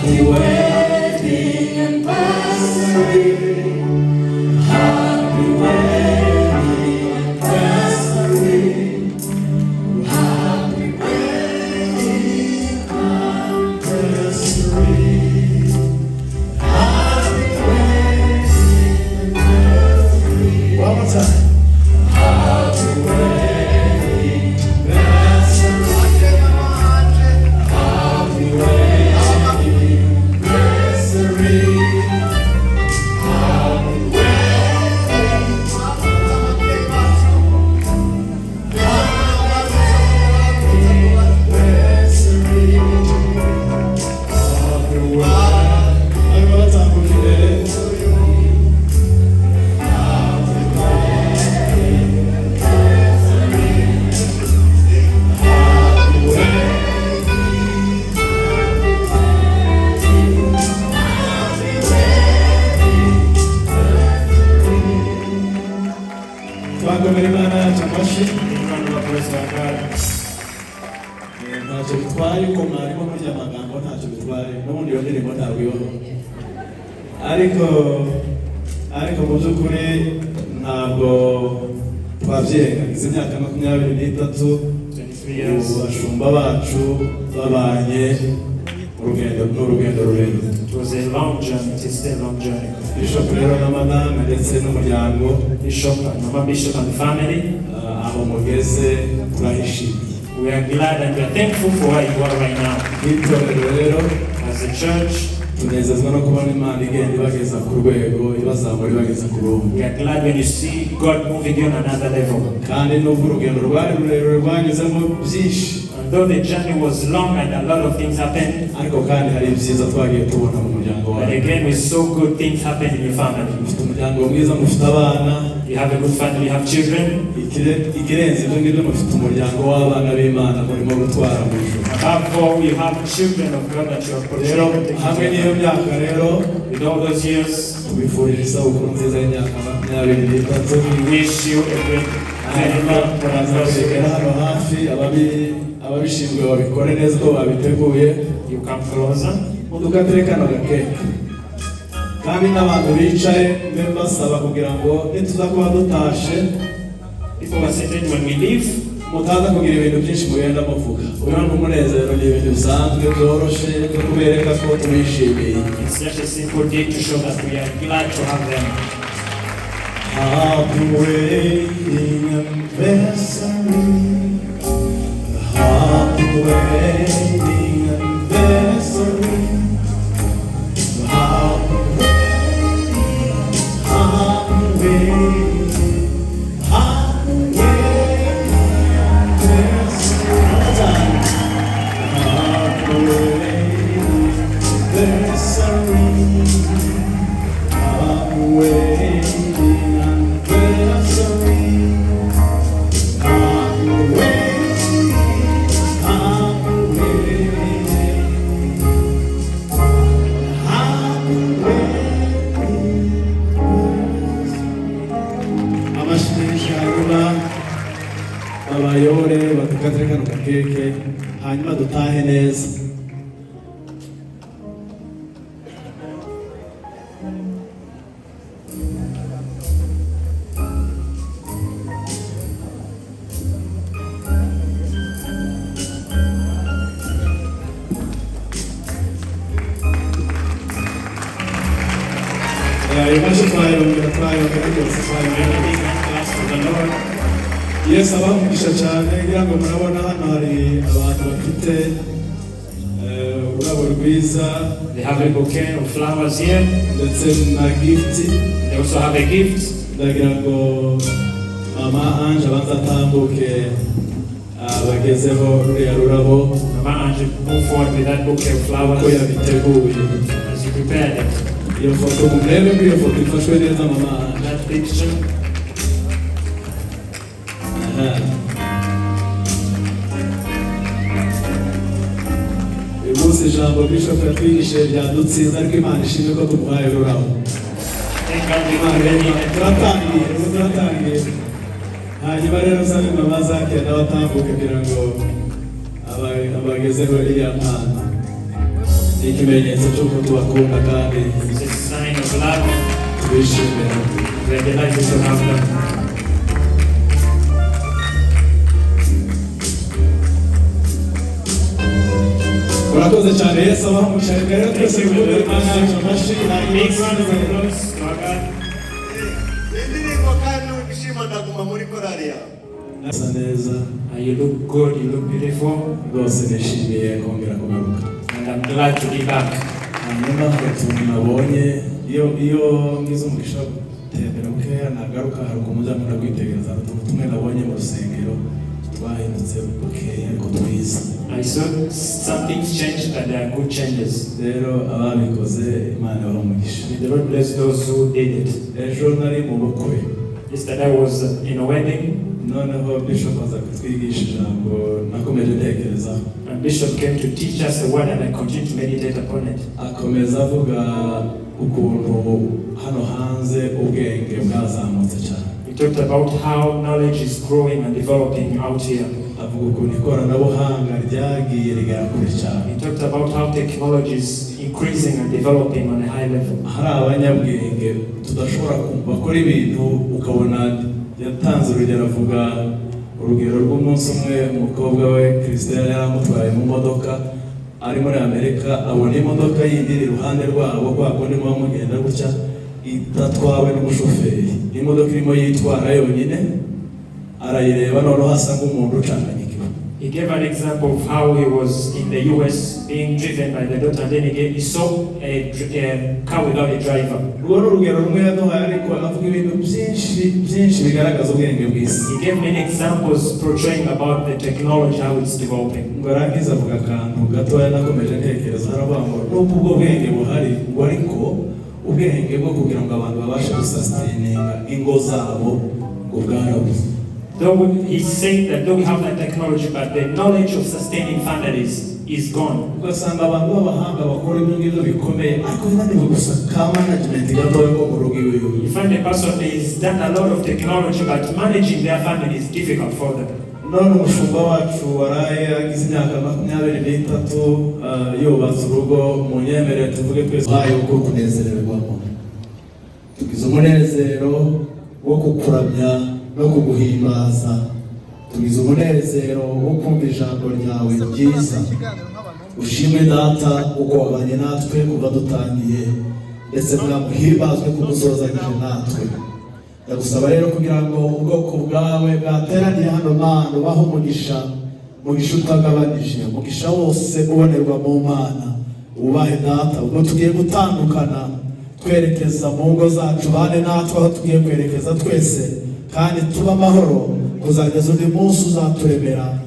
Happy wedding anniversary. Happy wedding anniversary. Happy wedding anniversary. Happy wedding anniversary. One more time. Happy wedding anniversary. Happy wedding anniversary. Happy wedding. Happy anniversary. Happy wedding. Hanyuma batambuka imbere. Happy wedding anniversary. Happy wedding. Happy wedding Twakomera Imana yacu amashyi. Big round of applause to our God. Ntacyo bitwaye uko mwarimo murya amagambo, ntacyo bitwaye, n'ubundi iyo ndirimbo ntabwo ibaho, ariko mu by'ukuri ntabwo twabyirengagiza imyaka 23. 23 years. Ubu bashumba bacu babanye urugendo, ni urugendo rurerure. It was a long journey. It is still a long journey. Bishop rero na madame ndetse n'umuryango, Bishop and Mama Bishop and the family, aho mugeze turahishimiye. We are glad and we are thankful for where you are right now. Nk'itorero rero, As a church, tunezezwa no kubona Imana igenda ibageza ku rwego, ibazamura ibageza ku rundi. We are glad when you see God moving you on another level. Kandi nubwo urugendo rwari rurerure, rwanyuzemo byinshi, And though the journey was long and a lot of things happened, ariko kandi hari ibyiza twagiye tubona mu muryango but wawe. Again, we saw good things happen in your family. Mufite umuryango mwiza, mufite abana. You have a good family, you have children. Ikirenze ibyo ngibyo, mufite umuryango w'abana b'Imana murimo gutwara mu ijuru. Above all, you have children of God that you are Rero protecting. Hamwe n'iyo myaka rero, With all those years, tubifurije isabukuru nziza y'imyaka 23. We wish you a great Hanyuma muraza kwegera hano hafi, ababishinzwe babikore neza uko babiteguye. You come closer. Mudukatire kano gakeke, kandi n'abantu bicaye mbe mbasaba kugira ngo nituza kuba dutashe, People are seated when we leave. Mutaza kugira ibintu byinshi mugenda muvuga. Uyu ni umunezero, ni ibintu bisanzwe byoroshe byo kubereka ko tubishimiye. It's just a simple day to show that we are glad to have them. Happy wedding anniversary. Happy wedding anniversary. Happy wedding, happy wedding, happy wedding anniversary. Happy wedding anniversary. Happy wedding anniversary. Happy wedding, happy wedding, happy wedding. Amashyi menshi, hanyuma babayobore badukatire kano gakeke, hanyuma dutahe neza. Ayo mashyi twayongera, twayongera rwose, twayongera. Big hand claps to the Lord. Yesu abaha umugisha cyane. Ngira ngo murabona hano hari abantu bafite ururabo rwiza. They have a bouquet of flowers here. Ndetse na gift. They also have a gift. Ndagira ngo Mama Ange abanza atambuke abagezeho ruriya rurabo. Mama Ange, move forward with that bouquet of Uko flowers yabiteguye. As you prepared it. Iyo foto, murebe ko iyo foto ifashwe neza, Mama Ange. That picture. Aha. Uyu munsi ijambo Bishop yatwigishije ryadutsinze, ariko Imana ishimwe ko tumuhaye ururabo. Thank God we are ready. Turatangiye, ubu turatangiye. Hanyuma rero sabe Mama Zake nawe atambuke kugira ngo abagezeho iriya mpano. Ni Ni ikimenyetso cy'uko tubakunda kandi It's a sign of love. tubishimira. We are delighted to have them. Murakoze cyane, Yesu abaha umugisha. Reka rero twese dukomere Imana yacu amashyi. Big round of applause to our God. Indirimbo kandi n'ubishima, ndaguma muri korali yawe. Asa neza. You look good, you look beautiful, Rwose nishimiye kongera kugaruka. And I'm glad to be back. Hanyuma hari utuntu nabonye iyo ngize umugisha wo gutembera bukeya nagaruka, hari ukuntu njya nkunda kwitegereza. Hari utuntu tumwe nabonye mu rusengero twahindutse bukeya ariko twiza. I saw some things changed, but there are good changes. Rero ababikoze, Imana ibahe umugisha. May the Lord bless those who did it. Ejo nari mu bukwe. Yesterday I was in a wedding, Noneho bishop aza kutwigisha ijambo nakomeje ntekerezaho. And Bishop came to teach us a word, and I continued to meditate upon it. Akomeza avuga ukuntu hano hanze ubwenge bwazamutse cyane. He talked about how knowledge is growing and developing out here. Avuga ukuntu ikoranabuhanga ryagiye rigera kure cyane. He talked about how technology is increasing and developing on a high level. Hari abanyabwenge tudashobora kumva bakora ibintu ukabona. Yatanze urugero, avuga urugero rw'umunsi umwe umukobwa we Christelle yari amutwaye mu modoka ari muri Amerika, abona imodoka yindi iri iruhande rwabo, kwa kundi muba mugenda gutya, idatwawe n'umushoferi, imodoka irimo yitwara yonyine. Arayireba noneho asa nk'umuntu ucanganyikiwe. He gave an example of how he was in the US being driven by the daughter, and then he saw a car without a driver. Urwo ni urugero rumwe yaduhaye, ariko avuga ibintu byinshi byinshi bigaragaza ubwenge bw'isi. He gave many examples portraying about the technology, how it's developing. Ngo arangize avuga akantu gatoya nakomeje ntekereza. Haravuga ngo nubwo ubwo bwenge buhari, ngo ariko ubwenge bwo kugira ngo abantu babashe gusustaininga ingo zabo ngo bwarabuze. Though he said that though we have that technology, but the knowledge of sustaining families is gone. Ugasanga abantu b'abahanga bakora ibyo ngibyo bikomeye, ariko binaniwe gusa ka management gatoya ko mu rugo iwe. You find a person who has done a lot of technology, but managing their family is difficult for them. None umushumba wacu waraye agize imyaka 23 yubatse urugo, mu nyemerere tuvuge twese. Uhaye uko kunezererwamo, tugize umunezero wo kukuramya no kuguhimbaza, tugize umunezero wo kumva ijambo ryawe ryiza. Ushimwe Data uko wabanye natwe kuva dutangiye, ndetse mwamuhimbazwe kuko usozanyije natwe. Ndagusaba rero kugira ngo ubwoko bwawe bwateraniye hano, Mana, ubahe umugisha, umugisha utagabanije, umugisha wose ubonerwa mu Mana. Ubahe Data ubwo tugiye gutandukana twerekeza mu ngo zacu. Bane natwe aho tugiye kwerekeza twese, kandi tube amahoro kuzageza undi munsi uzaturemera.